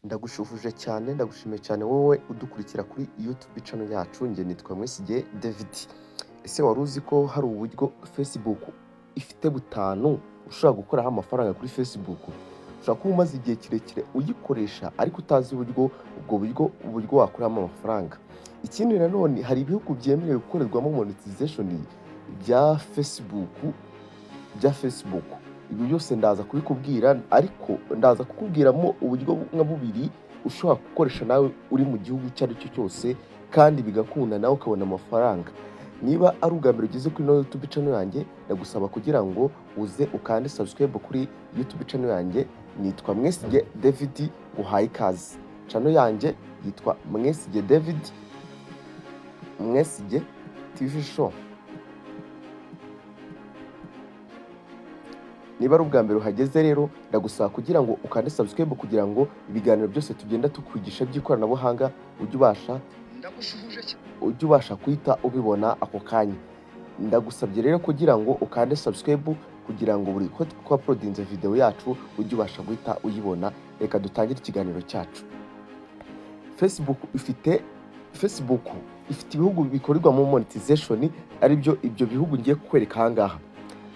Ndagushuhuje cyane, ndagushimiye cyane wowe udukurikira kuri YouTube channel yacu. Njye nitwa Mwesige David. Ese wari uzi ko hari uburyo Facebook ifite butanu ushobora gukoraho amafaranga kuri Facebook? Ushobora kuba umaze igihe kirekire uyikoresha ariko utazi uburyo ubwo buryo wakuramo amafaranga. Ikindi nanone, hari ibihugu byemerewe gukorerwamo monetization bya Facebook. Ibi byose ndaza kubikubwira, ariko ndaza kukubwiramo uburyo nka bubiri ushobora gukoresha nawe uri mu gihugu icyo ari cyo cyose kandi bigakunda, nawe ukabona amafaranga. Niba ari ubwa mbere ugeze kuri ino YouTube channel yanjye, ndagusaba kugira ngo uze ukande subscribe kuri YouTube channel yanjye. Nitwa Mwesige David, nguhaye ikaze. Channel yanjye yitwa Mwesige David, Mwesige TV Show. Niba ari ubwa mbere uhageze rero, ndagusaba kugira ngo ukande subscribe kugira ngo ibiganiro byose tugenda tukwigisha by'ikoranabuhanga ujye ubasha Ndagushuhuje cyane. ujye ubasha guhita ubibona ako kanya. Ndagusabye rero kugira ngo ukande subscribe kugira ngo buri ko twauploadinze video yacu ujye ubasha guhita uyibona. Reka dutangire ikiganiro cyacu. Facebook ifite ibihugu bikorerwamo monetization, aribyo ibyo bihugu ngiye kukwereka aha ngaha.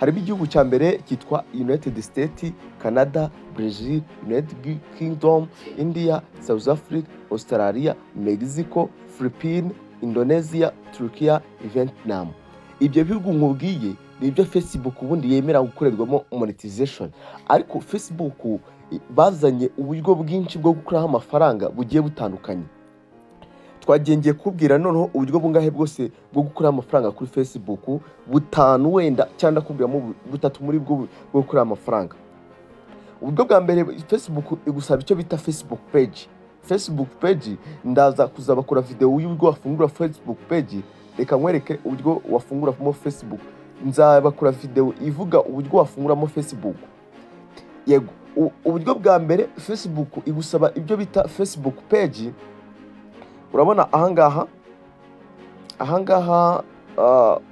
Harimo igihugu cya mbere cyitwa United States, Canada, Brazil, United Kingdom, India, South Africa, Australia, Mexico, Philippines, Indonesia, Turkiya, Vietnam. Ibyo bihugu nkubwiye ni ibyo Facebook ubundi yemera gukorerwamo monetization, ariko Facebook bazanye uburyo bwinshi bwo gukuraho amafaranga bugiye butandukanye. Twagiye, ngiye kubwira noneho uburyo bungahe bwose bwo gukuraho amafaranga kuri Facebook, butanu wenda, cyangwa ndakubwiramo butatu muri bwo bwo gukuraho amafaranga. Uburyo bwa mbere, Facebook igusaba icyo bita Facebook page. Facebook page, ndaza kuzabakora video y'uburyo wafungura Facebook page. Reka nkwereke uburyo wafunguramo Facebook. Nzabakora video ivuga uburyo wafunguramo Facebook. Yego, uburyo bwa mbere, Facebook igusaba ibyo bita Facebook page. Urabona ahangaha,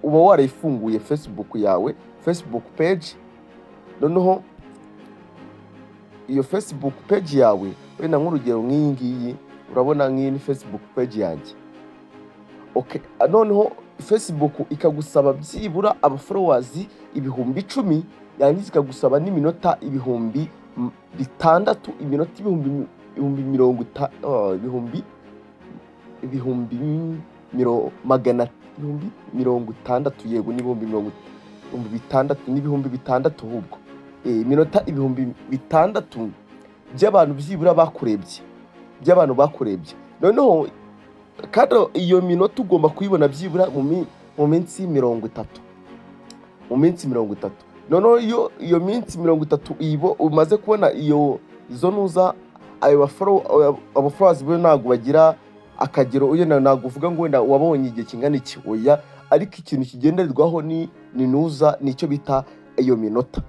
uba warayifunguye Facebook yawe, Facebook page. Noneho iyo Facebook page yawe, wenda nk'urugero nk'iyi ngiyi, urabona nk'iyi ni Facebook page yanjye. Okay, noneho Facebook ikagusaba byibura abafollowers 10,000, yarangiza ikagusaba n'iminota 6000, iminota ibihumbi mirongo ita- oh, ibihumbi miro, magana 60,000. Yego, n'ibihumbi mirongo 6000, n'ibihumbi 6000 ahubwo. Iminota 6000 by'abantu byibura bakurebye, by'abantu bakurebye. Noneho kandi iyo minota ugomba kuyibona byibura mu minsi 30, mu minsi 30. Noneho iyo minsi 30 ibo umaze kubona iyo izo nuza ayo abafollowers bo ntabwo bagira akagero. Wenda ntabwo uvuga ngo wenda wabonye igihe kingana iki, oya. Ariko ikintu kigenderwaho ni nuza nicyo bita iyo minota.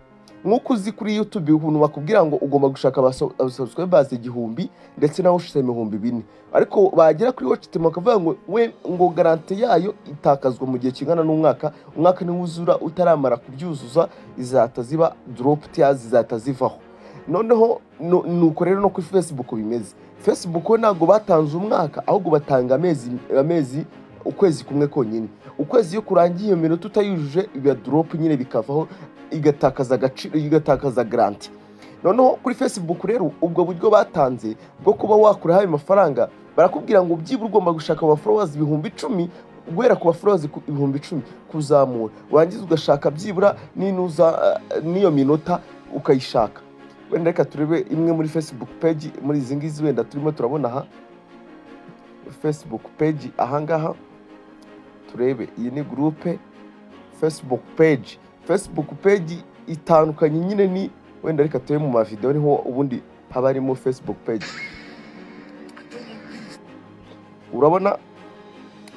Nk'uko uzi kuri YouTube ukuntu bakubwira ngo ugomba gushaka abasubscribers 1000 ndetse nawe ushize 4000, ariko bagera kuri watch time bakavuga ngo we ngo guarantee yayo itakazwa mu gihe kingana n'umwaka. Umwaka niwuzura utaramara kubyuzuza, izahita ziba drop tiers, zizahita zivaho. Noneho nuko rero no kuri Facebook bimeze. Facebook we ntabwo batanze umwaka, ahubwo batanga amezi, ukwezi kumwe konyine. Ukwezi iyo kurangiye, iyo minota utayujuje iba drop nyine, bikavaho, igatakaza agaciro, igatakaza guarantee. Noneho kuri Facebook rero, ubwo buryo batanze bwo kuba wakuraho ayo mafaranga, barakubwira ngo byibura ugomba gushaka aba followers 10,000, guhera ku ba followers 10,000 kuzamura, warangiza ugashaka byibura n'inuza n'iyo minota ukayishaka. Wenda reka turebe imwe muri Facebook page muri izi ngizi wenda turimo turabona aha. Facebook page ahangaha, turebe iyi ni groupe Facebook page. Facebook page itandukanye nyine ni wenda reka turebe mu mavideo, niho ubundi haba harimo Facebook page. Urabona,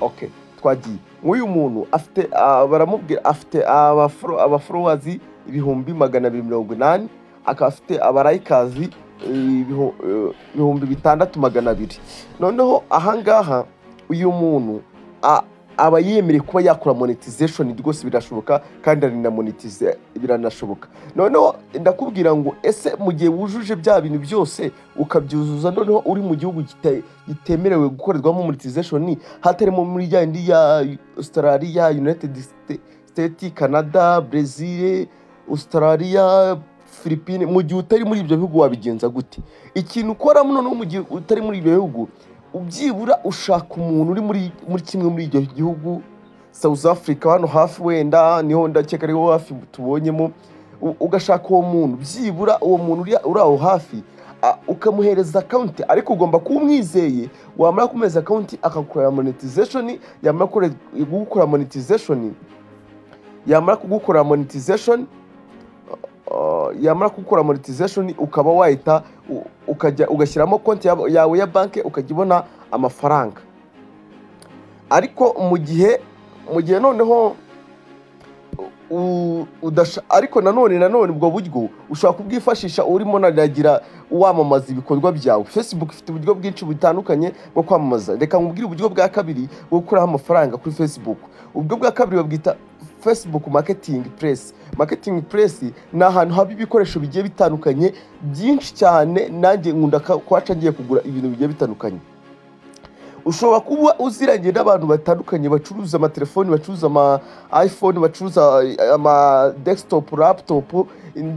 okay, twagiye. Nk'uyu muntu afite, baramubwira afite abafollowers 280,000, akaba afite abalikers 6200. Noneho ahangaha uyu muntu aba yemerewe kuba yakora monetization. Rwose birashoboka kandi ari monetize, biranashoboka. Noneho ndakubwira ngo ese mu gihe wujuje bya bintu byose ukabyuzuza, noneho uri mu gihugu gitemerewe gukorerwamo monetization, hatarimo muri ya yindi ya Australia, United States, Canada, Brazil, Australia, Philippines, mu gihe utari muri ibyo bihugu wabigenza gute? Ikintu ukora noneho mu gihe utari muri ibyo bihugu, byibura ushaka umuntu uri muri kimwe muri ibyo gihugu, South Africa hano hafi wenda niho ndakeka ariho hafi tubonyemo, ugashaka uwo muntu, byibura uwo muntu uri aho hafi, ukamuhereza account, ariko ugomba kuba umwizeye. Wamara kumuhereza account akagukorera monetization, yamara kugukora monetization, yamara kugukora monetization, yamara gukora monetization, ukaba wahita ukajya ugashyiramo konti yawe ya banki, ukajya ubona amafaranga. Ariko mu gihe noneho ariko nanone ubwo buryo ushobora kubwifashisha urimo naragira wamamaza ibikorwa byawe. Facebook ifite uburyo bwinshi butandukanye bwo kwamamaza. Reka nkubwire uburyo bwa kabiri bwo gukuraho amafaranga kuri Facebook. Uburyo bwa kabiri babwita Facebook Marketing Place. Marketing Place ni ahantu haba ibikoresho bigiye bitandukanye byinshi cyane. Nanjye nkunda kuhaca ngiye kugura ibintu bigiye bitandukanye. Ushobora kuba uziranye n'abantu batandukanye bacuruza amatelefoni, bacuruza ama iPhone, bacuruza ama desktop, laptop,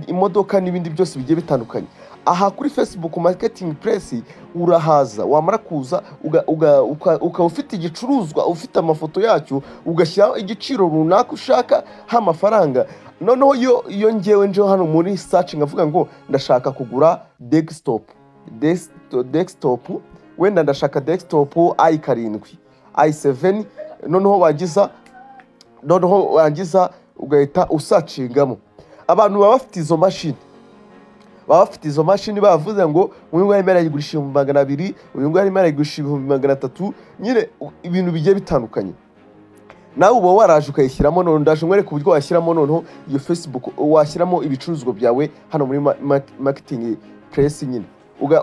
imodoka n'ibindi byose bigiye bitandukanye. Aha kuri Facebook Marketing Place urahaza, wamara kuza ukaba ufite igicuruzwa, ufite amafoto yacyo, ugashyiraho igiciro runaka ushaka amafaranga. Noneho iyo ngewe nje hano muri search nkavuga ngo ndashaka kugura desktop, wenda ndashaka desktop i7, i7, noneho wangiza ugahita usearchingamo abantu baba bafite izo mashini, bavuze ngo uyu nguyu arimo arayigurisha 200,000, uyu nguyu arimo arayigurisha 300,000, nyine ibintu bigiye bitandukanye. Nawe uba waraje ukayishyiramo. None ndaje nkwereka uburyo washyiramo noneho iyo Facebook, washyiramo ibicuruzwa byawe hano muri Marketing Place nyine.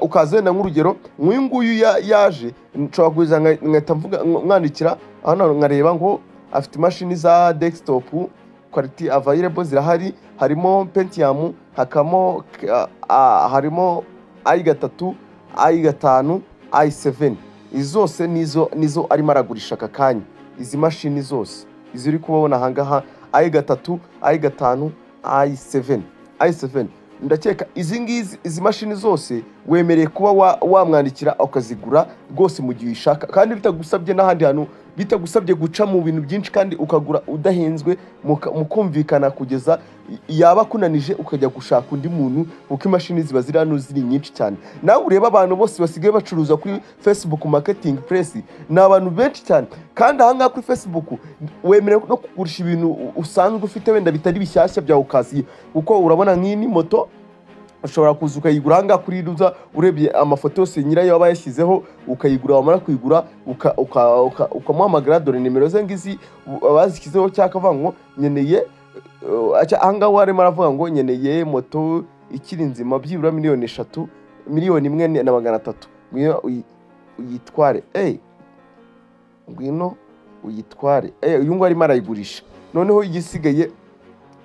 Ukaza wenda nk'urugero nk'uyu nguyu yaje, nshobora kuza nkahita mvuga, mwandikira hano, nkareba ngo afite imashini za desktop quality available zirahari, harimo Pentium, hakamo harimo i3, i5, i7. Izi zose nizo arimo aragurisha aka kanya. Izi mashini zose izi uri kubabona ahangaha, i3, i5, i7, i7, ndakeka izi ngizi, izi mashini zose wemereye kuba wamwandikira ukazigura rwose mu gihe uyishaka, kandi bitagusabye n'ahandi hantu, bitagusabye guca mu bintu byinshi, kandi ukagura udahenzwe, mukumvikana kugeza yaba akunanije ukajya gushaka undi muntu, kuko imashini ziba ziri hano ziri nyinshi cyane. Nawe ureba abantu bose basigaye bacuruza kuri Facebook Marketing Place, ni abantu benshi cyane. Kandi ahangaha kuri Facebook wemerewe no kugurisha ibintu usanzwe ufite, wenda bitari bishyashya bya occasion, kuko urabona nk'iyi ni moto, ushobora kuza ukayigura ahangaha kuri ruza, urebye amafoto yose nyirayo aba yashyizeho, ukayigura. Wamara kuyigura ukamuhamagara, dore nimero ze ngizi abazishyizeho, cyangwa akavuga ngo nkeneye ahangaha arimo aravuga ngo nkeneye moto ikiri nzima, byibura miliyoni 3, 1,300,000, ngwino uyitware, ngwino uyitware. Uyu nguyu arimo arayigurisha. Noneho igisigaye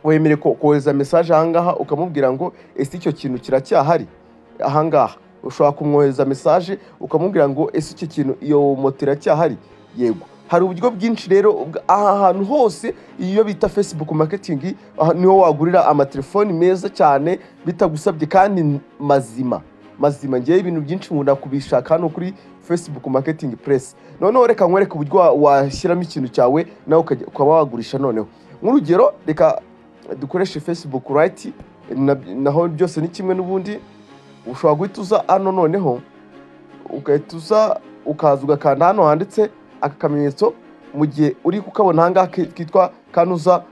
wemerewe kohereza message ahangaha, ukamubwira ngo ese icyo kintu kiracyahari? Ahangaha ushobora kumwohereza message ukamubwira ngo ese icyo kintu, iyo moto iracyahari? Yego, hari uburyo bwinshi rero. Aha hantu hose iyo bita Facebook Marketing, aha niho wagurira amatelefoni meza cyane bitagusabye kandi mazima mazima. Ngewe ibintu byinshi nkunda kubishaka hano kuri Facebook Marketing Place. Noneho reka nkwereke uburyo washyiramo ikintu cyawe nawe ukaba wagurisha. Noneho nk'urugero reka dukoreshe Facebook Lite, naho byose ni kimwe n'ubundi. Ushobora guhita uza hano, noneho ugahita uza, ukaza ugakanda hano handitse aka kamenyetso mu gihe uri kukabona ahangaha kitwa kanuza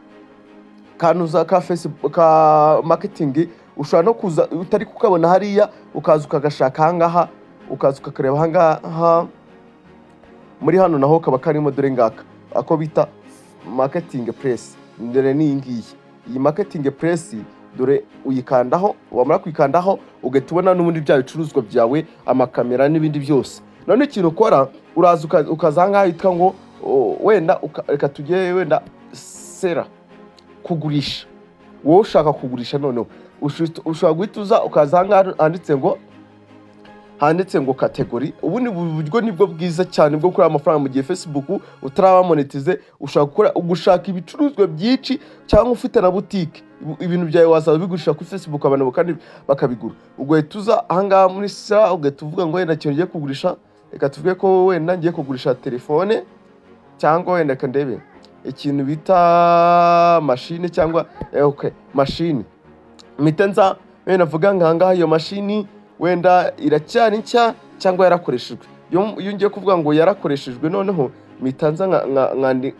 ka Facebook ka marketing. Ushobora no kuza utari kukabona hariya, ukaza ukagashaka ahangaha, ukaza ukakareba ahangaha muri hano, naho kaba karimo. Dore ngaka ako bita Marketing Place, dore ni iyi ngiyi, iyi Marketing Place. Dore uyikandaho, wamara kuyikandaho ugahita ubona n'ubundi bya bicuruzwa byawe, amakamera n'ibindi byose. None ikintu ukora, uraza ukaza ahangaha hitwa ngo Wenda reka tujye wenda sell, kugurisha. Wowe ushaka kugurisha, noneho ushobora guhita uza ukaza aha ngaha handitse ngo category. Ubundi buryo nibwo bwiza cyane bwo kureba amafaranga mu gihe Facebook utaraba monetize. Ushobora gushaka ibicuruzwa byinshi cyangwa ufite na butike, ibintu byawe wazaza ubigurisha kuri Facebook, abantu kandi bakabigura. Ugahita uza ahangaha muri sell, ugahita uvuga ngo wenda ikintu ugiye kugurisha, reka tuvuge ko wenda ngiye kugurisha telefone, cyangwa wenda reka ndebe ikintu bita mashine, cyangwa okay, mashini. Mpita nza wenda mvuga ngo ahangaha iyo mashini wenda iracyari nshya cyangwa yarakoreshejwe. Iyo ngiye kuvuga ngo yarakoreshejwe, noneho mpita nza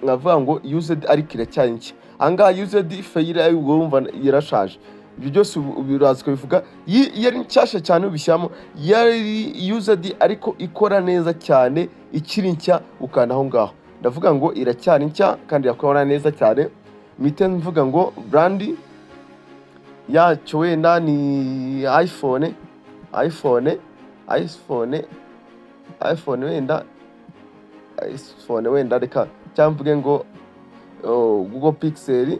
nkavuga ngo used ariko iracyari nshya. Ahangaha used fair, ubwo wumva yarashaje. Ibyo byose biraza ukabivuga. Iyo ari nshyashya cyane ubishyiramo, iyo ari used ariko ikora neza cyane, ikiri nshya, ukanda aho ngaho. Ndavuga ngo iracyari nshya kandi irakora neza cyane. Mpite mvuga ngo brand yacyo wenda ni iPhone, iPhone, iPhone, iPhone, wenda iPhone, wenda reka cyangwa mvuge ngo, oh, Google Pixel,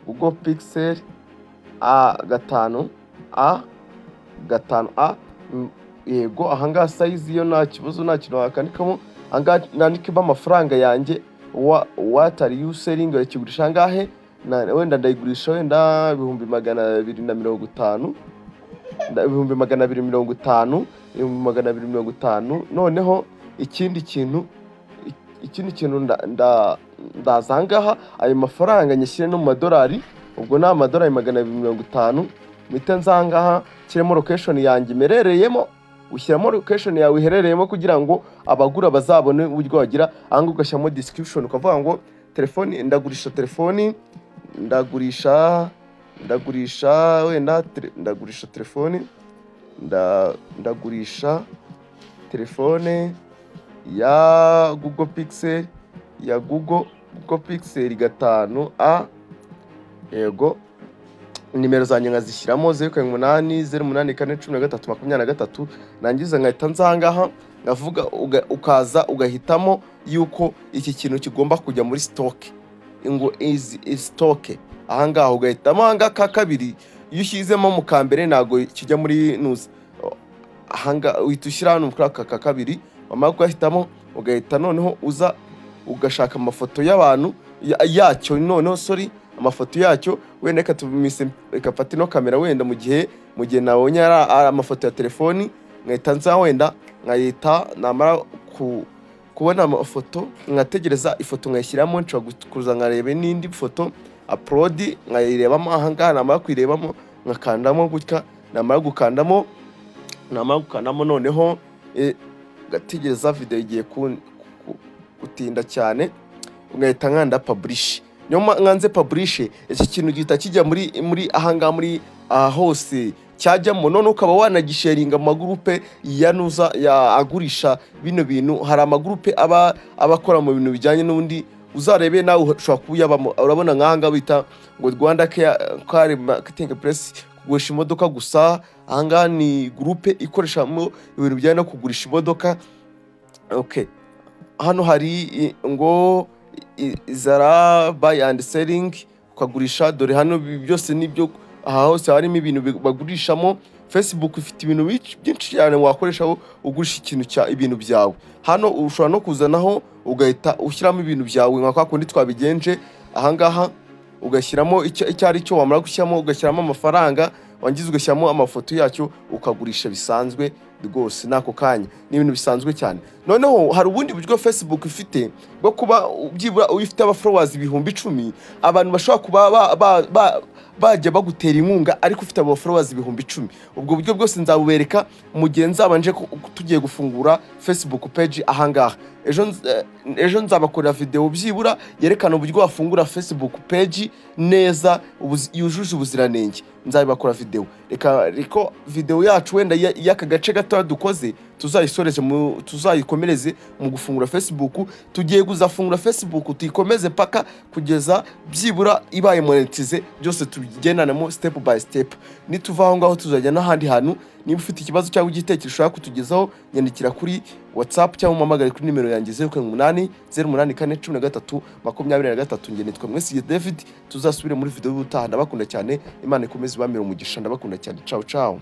Google Pixel A 5, A 5 A. Yego, ahangaha size yo nta kibazo, nta kintu wakandikamo. Ahangaha nandikemo amafaranga yanjye. What are you selling? Urakigurisha angahe? Wenda ndayigurisha wenda 250,000, 250,000, 250,000. Noneho ikindi kintu ndaza ahangaha, ayo mafaranga nyashyire no mu madolari, ubwo ni amadolari 250. Mpite nza ahangaha nshyiremo location yanjye imerereyemo. Ushyiramo location yawe iherereyemo kugira ngo abagura bazabone uburyo bagira. Ahangaha ugashyiramo description, ukavuga ngo telefoni, ndagurisha telefoni, ndagurisha wenda ndagurisha telefoni, ndagurisha telefone ya Google Pixel, ya Google Pixel 5 A. Yego, nimero zanjye nkazishyiramo: 0780841323. Nangiza nkahita nza ahangaha nkavuga, ukaza ugahitamo yuko iki kintu kigomba kujya muri stock, ngo izi stock. Ahangaha ugahitamo ahangaha ka kabiri. Iyo ushyizemo mu ka mbere ntabwo kijya muri nuza. Ahangaha uhita ushyira hano kuri aka ka kabiri. Wamara kugahitamo, ugahita noneho uza ugashaka amafoto y'abantu yacyo. Noneho, sorry, amafoto yacyo wenda reka tumise, reka mfate ino kamera wenda mu gihe nabonye ari amafoto ya telefoni, nkahita nza wenda nkayita. Namara kubona amafoto, nkategereza ifoto nkayishyiramo. Nshobora kuza nkareba n'indi foto, upload, nkayirebamo ahangaha. Namara kuyirebamo nkakandamo gutya. Namara gukandamo noneho ngategereza video igiye gutinda cyane, ngahita nkanda publish. Niyo nkanze publish, iki kintu gihita kijya muri ahangaha, muri aha hose cyajyamo. None ukaba wanagisharinga mu magurupe ya nuza ya agurisha bino bintu. Hari amagurupe aba akora mu bintu bijyanye n'ubundi, uzarebe nawe ushobora kuyabamo. Urabona nk'aha ngaha bita ngo Rwanda Car Marketing Place, kugurisha imodoka gusa. Aha ngaha ni gurupe ikoreshamo ibintu bijyanye no kugurisha imodoka. Okay, hano hari ngo zara buy and selling, ukagurisha. Dore hano ibi byose nibyo, aha hose harimo ibintu bagurishamo. Facebook ifite ibintu byinshi cyane wakoreshaho ugurisha ikintu cya ibintu byawe. Hano ushobora no kuzanaho ugahita ushyiramo ibintu byawe nka kwa kundi twabigenje ahangaha, ugashyiramo icyo ari cyo. Wamara gushyiramo, ugashyiramo amafaranga, wangiza ugashyiramo amafoto yacyo, ukagurisha bisanzwe rwose n'ako kanya. Ni ibintu bisanzwe cyane. Noneho hari ubundi buryo Facebook ifite bwo kuba byibura iyo ufite aba followers 10,000, abantu bashobora kuba bajya bagutera inkunga, ariko ufite aba followers 10,000. Ubwo buryo bwose nzabubereka mu gihe nzaba nje tugiye gufungura Facebook page ahangaha. Ejo nzabakorera video byibura yerekana uburyo wafungura Facebook page neza yujuje ubuziranenge. Nzabibakora video. Reka reko video yacu wenda y'aka gace gatoya dukoze tuzayisoreze tuzayikomereze mu gufungura Facebook. Tugiye kuzafungura Facebook, tuyikomeze paka kugeza byibura ibaye monetize byose. tubigendanamo step by step. Nituva aho ngaho tuzajya n'ahandi hantu. Niba ufite ikibazo cyangwa igitekerezo ushaka kutugezaho, nyandikira kuri WhatsApp cyangwa umpamagare kuri nimero yanjye 0780841323. Njye nitwa Mwesiye David. Tuzasubire muri video y'ubutaha. Ndabakunda cyane, Imana ikomeze ibamire umugisha. Ndabakunda cyane, ciao ciao.